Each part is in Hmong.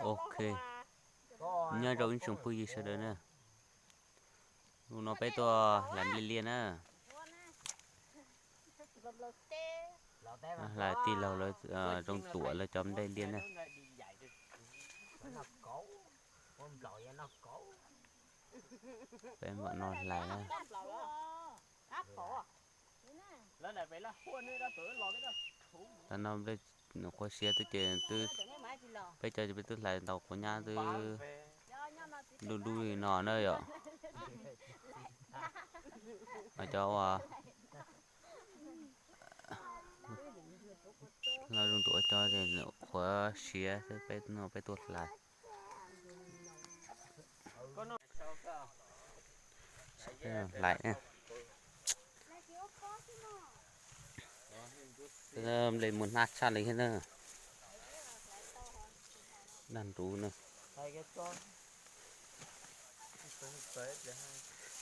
Ok, nyob zoo ib tsoom phooj ywg sawv daws na. Hnub no peb tuaj hlais nplej liaj na. Hlais tij laug lawv, Zoo Tuam lawv cov nplej liaj na. Peb mam no hlais na. Tam no nplej qhuav siav twb ces twb, peb cov peb twb hlais ntau qhuav nyab twb dub dub li no na yom. Cov uas Zoo Tuam cov qhuav siav xwb, peb no peb tuaj hlais. Hlais, nplej muaj hnab tshaj li thiab na. Dag nruv na.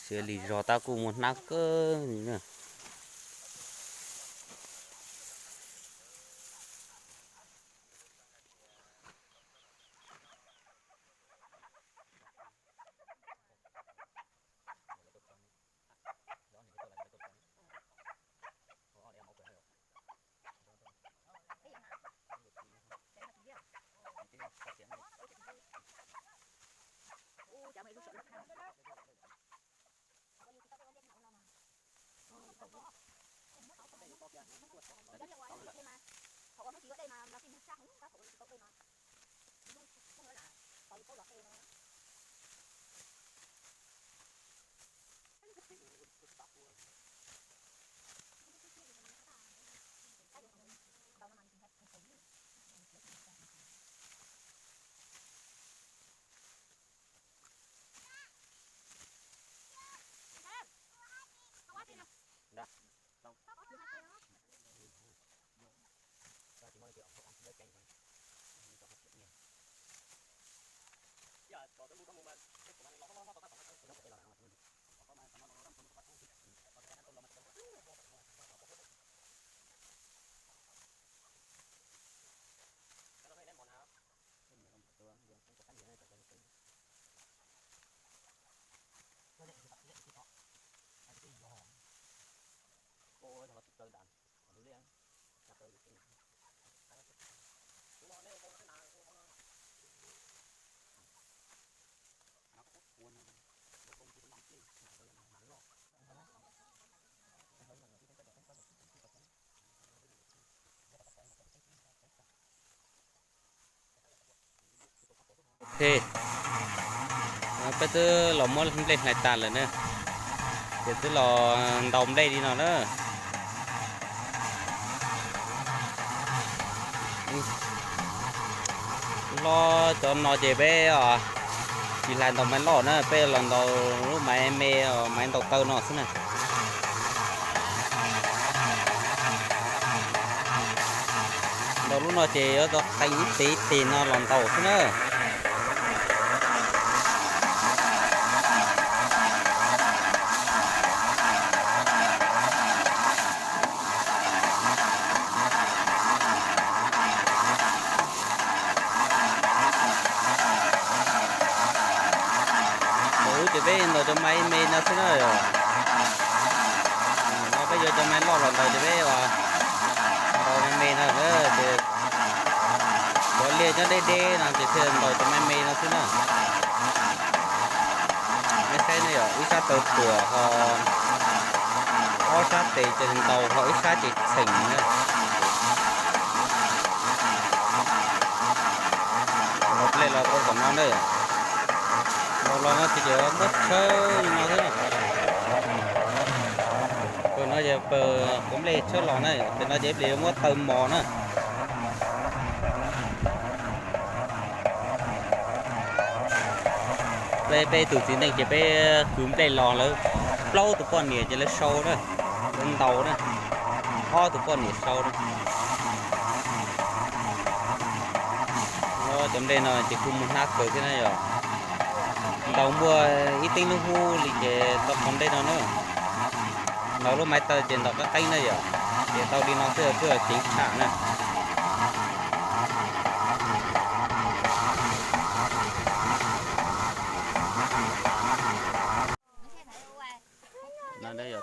Siav li zog tab kuj muaj hnab kawg li na. Ok, peb twb los muab nplej hlais tas lawm na, ces twb los ntaus nplej li no na. Hlob cov no ces peb tsis hlais ntaus maiv loj na, peb los ntaus lub maiv me, maiv ntaus taw no xwb na. Ntaus lub no ces yuav tau qee ib teg ib teg no los ntaus xwb na. Ub, ces peb ntaus cov maiv me no xwb na. No peb yuav cov maiv loj los ntaus ces peb ntaus me me no, ces cov liaj nyob deb deb no ces thiaj ntaus cov maiv me no xwb na. Nej saib ne yom, ib sab taw tuam ho ob sab tes ces ntaus ho ib sab ces txheem na. Ntaus nplej los rau tom no na. Ntaus los no ces muab tshawb li no xwb. Pawg no ces pawg quav nplej tshawb los na, pawg no ces peb yuav muab taw mos na. Peb, peb tus txiv neej ces peb kwv nplej los lawv plaub tus poj niam ces lawv sau na, lawv ntaus na, ob tus poj niam sau na. Cov nplej no ces kuj muaj hnab kawg thiab na yom. Ntaus muaj ib teeb lub hub li ces tau qhov nplej no na. Ntaus lub maiv taw ces ntaus qeeb qeeb na yom, ces tau li no xwb kuj yog ceev tshaj na.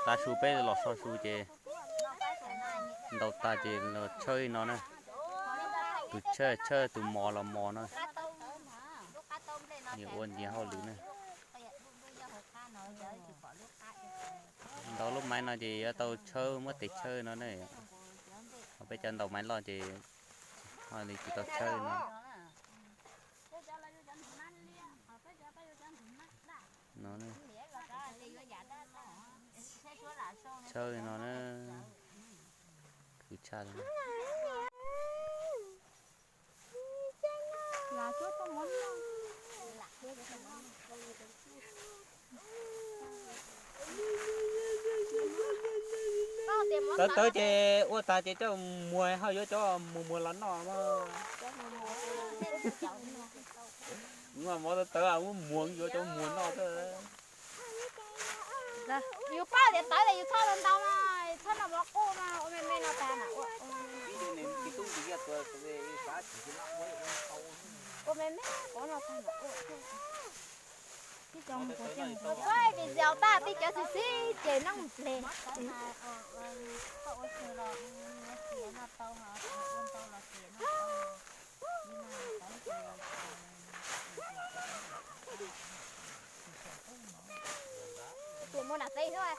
Tav su peb los so su ces ntaus tag ces los tshawb li no na. Tus tshawb tshawb, tus mos los mos no. Nyias ua nyias hauj lwm na. Ntaus lub maiv no ces yuav tau tshawb muab tes tshawb no na. Ho peb cov ntaus maiv loj ces ho li tsis tau tshawb no. No, tshawb no na, khwv tshaj li. Tawv tawv ces ua tas ces coj muag, ho yuav cov muag muag los noj mas. Muag mov tawv tawv, muab muag yuav cov muag noj xwb. Yus paub tias tawv lawm yus txhob los ntaus mas, txhob noj mov qub mas, ua me me no tag mas ua. Ua me me qub no tag mas ua. Tib cov mus kuv tiag mus kuv tiag, tib cov xib xib ces noj mus ples. Tus muaj nram teb xwb.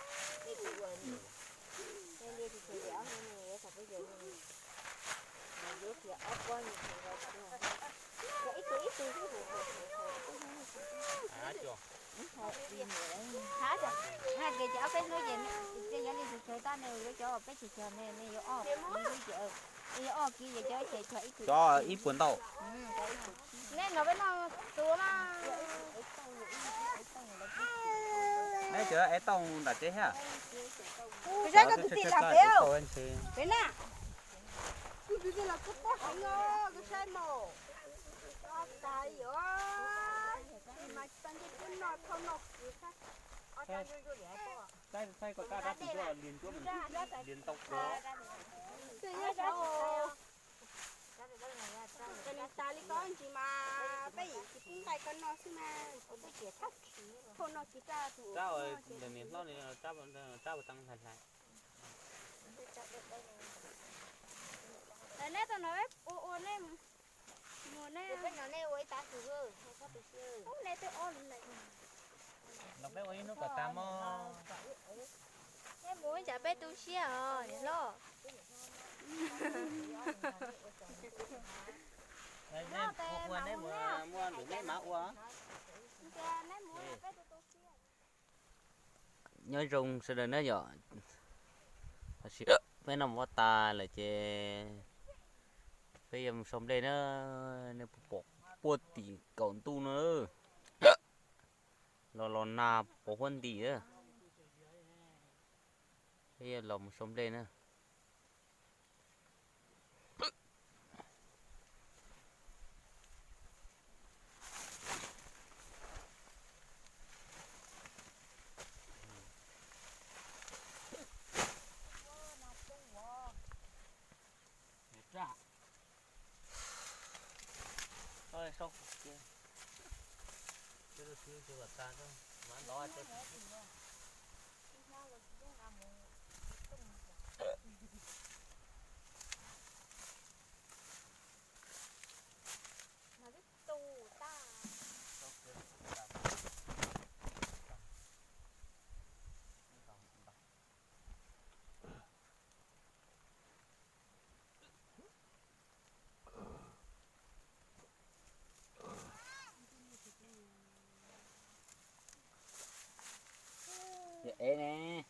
Ces ob peb hnub ces yuav li tus tsawg tab ne, yuav cov peb tsis cog ne, ne yuav ob, yuav ob kis, yuav cov ces cog ib kis. Cov ib puas ntau. Nej no peb noj tus na. Neb cov ev tooj nram tsev thiab. Kuv saib koj tus txiv lam pem, pem na. Kuv tus txiv los kub pob heev os, kuv saib mas. Tag yom. Mas tag ncej twb noj thauj noj kwv. Saib koj rab tis lias ntsuab, lias ntau kawg. Ces nws tas li koj ntsis mas peb yim tsis pub nqaij koj noj xwb mas. Thauj noj kwv rab tus. Rab ntawm niam hlob, rab ua tau hlais hlais. Neb tau no ua ua nej mus, nej ua ib tav su, nej twb ob lwm lawm. Los peb ua ib hnub kom tag mog. Nej mus ib tsam peb tu siab os niam hlob. Neb mus ua, neb mus ua. Nyob zoo sawv daws na yom. Peb noj mov tas lawm ces peb yuav mus sau nplej na. Nej puas pom puag tim kaum ntuj no, los los nag pov huab nti. Peb yuav los mus sau nplej na. Yog ev ne.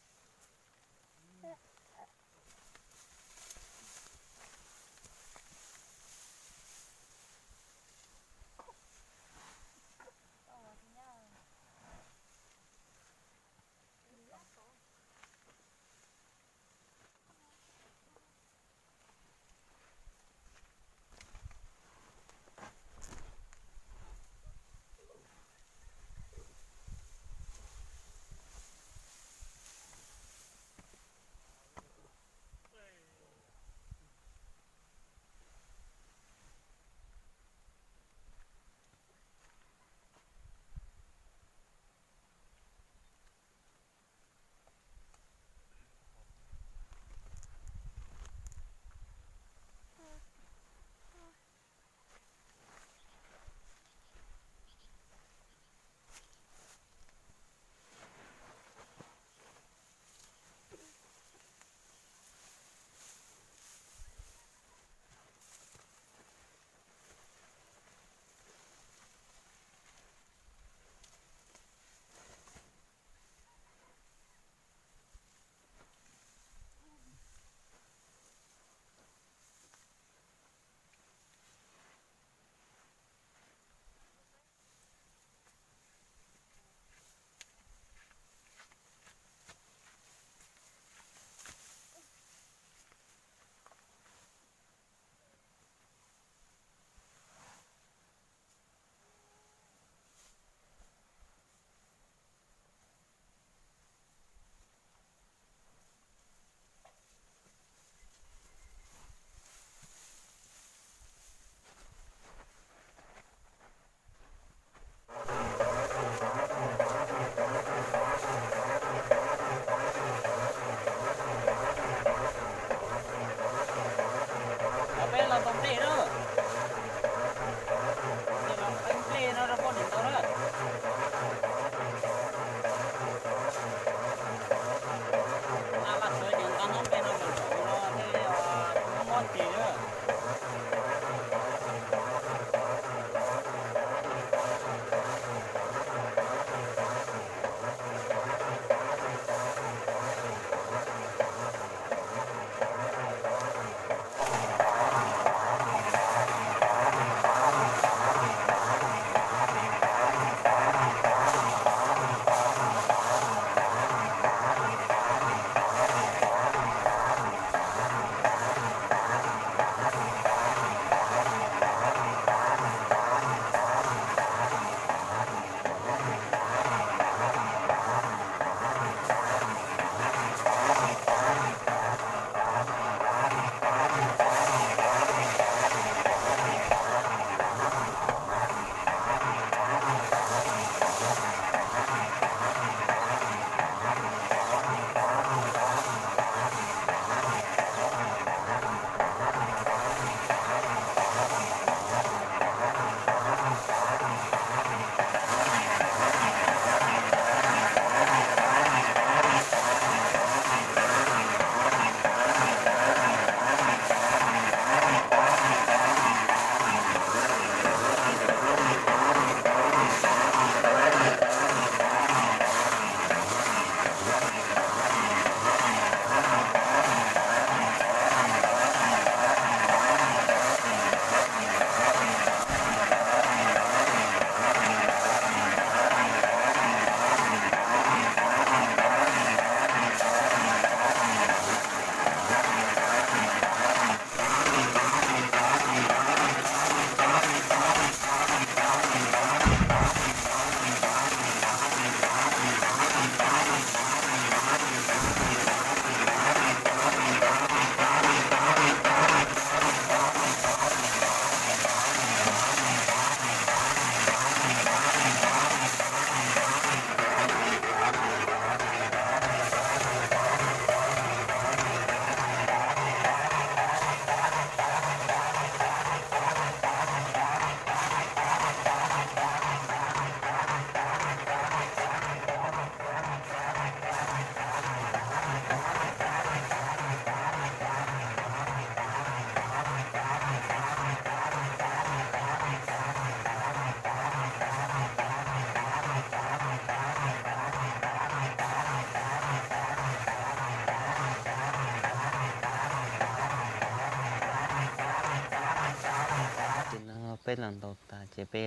Ces no peb los ntaus tas ces peb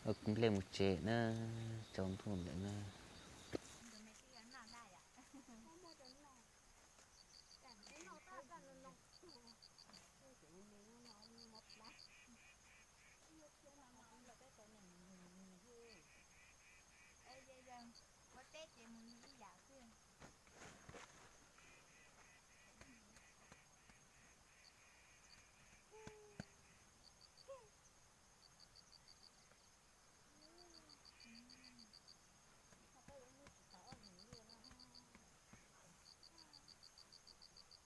ua nplej mus tsev na, tsaus ntuj lawm na.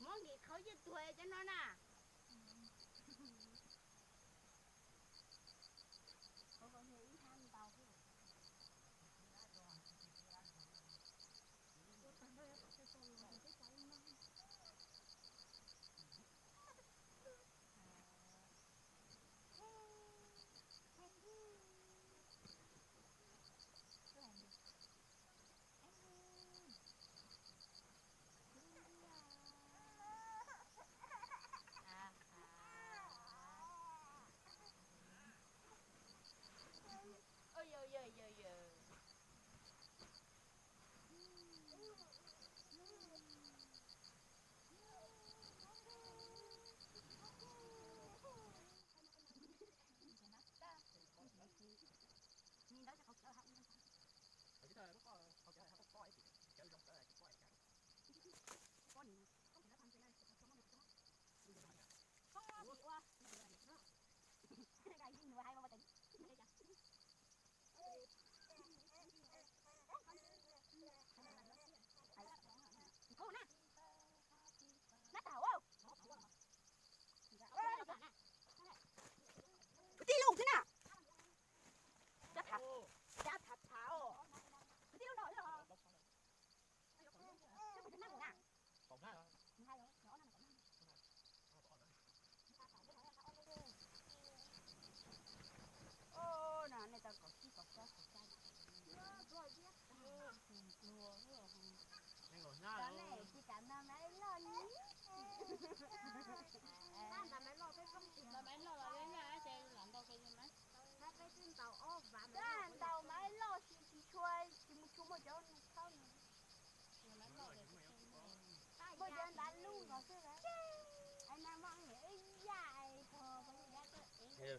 Muab nkim qhov yej tuag cov no na.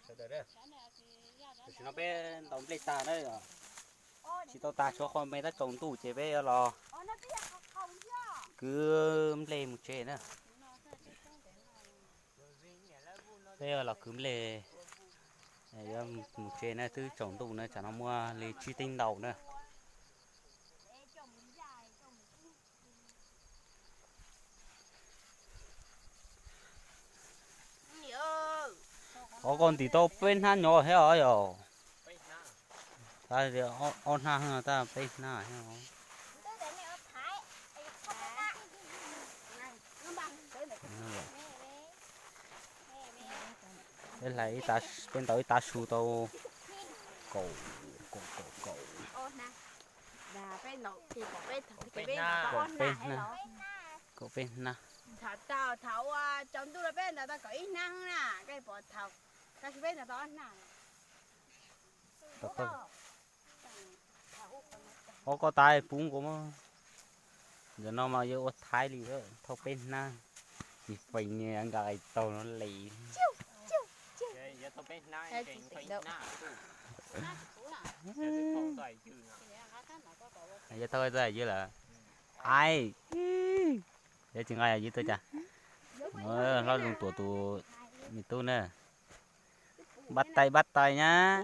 Sawv daws, tam sim no peb ntaus nplej tag na, tsis tau tag, tshuav qhov me tab tsaus ntuj ces peb yuav los kwv nplej mus tsev na. Peb yuav los kwv nplej, yuav mus tsev na, twb tsaus ntuj na, tsam no muaj li tsib teev ntaus na. Qhov ko ntim tau peb hnab nyob thiab os yom. Tab ob hnab, tab peb hnab thiab. Peb hlais, peb ntaus ib tav su tau kaum, kaum, kaum, kaum, kaum peb hnab. Thaum ua tsaus ntuj los peb ntaus tau kaum ib hnab na, koj pom thaum, tab sis peb ntaus tau ob hnab. Ob koj tas pub nkaus mas. Ntawm no mas yuav ua thaib li, thauj peb hnab, tsis feem nkaus taug no li. Yuav thauj txoj ywg lawm. Ai, yuav tsis nqa ywg tuaj cas. Hlob Zoo Tuam tus me tub na. Npaj tais npaj tais nyab.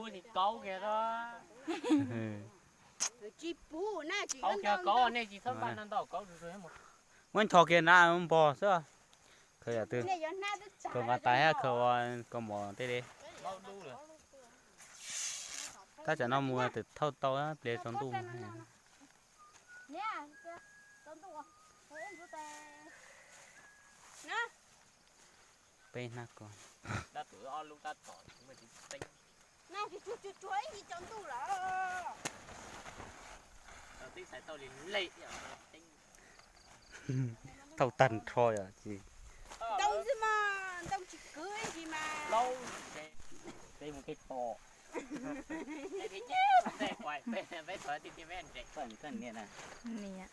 Muab ncho kiag na npog xwb. Khaws yam twg, khaws nqa tais, khaws ua koj mov tej li. Tab tsam no mus twb thauj tau pliag tsaus ntuj. Peb hnab ko. Thauj tag nrho yom tsis. Peb mus tej pom. Niam.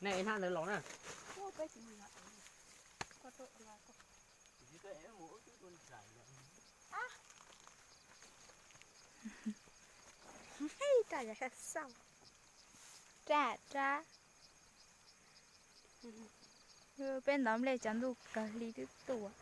Nej ib hnab ntawd los na. Raj, raj, raj. Peb ntov nplej tsaus ntuj kawg li twb tuaj.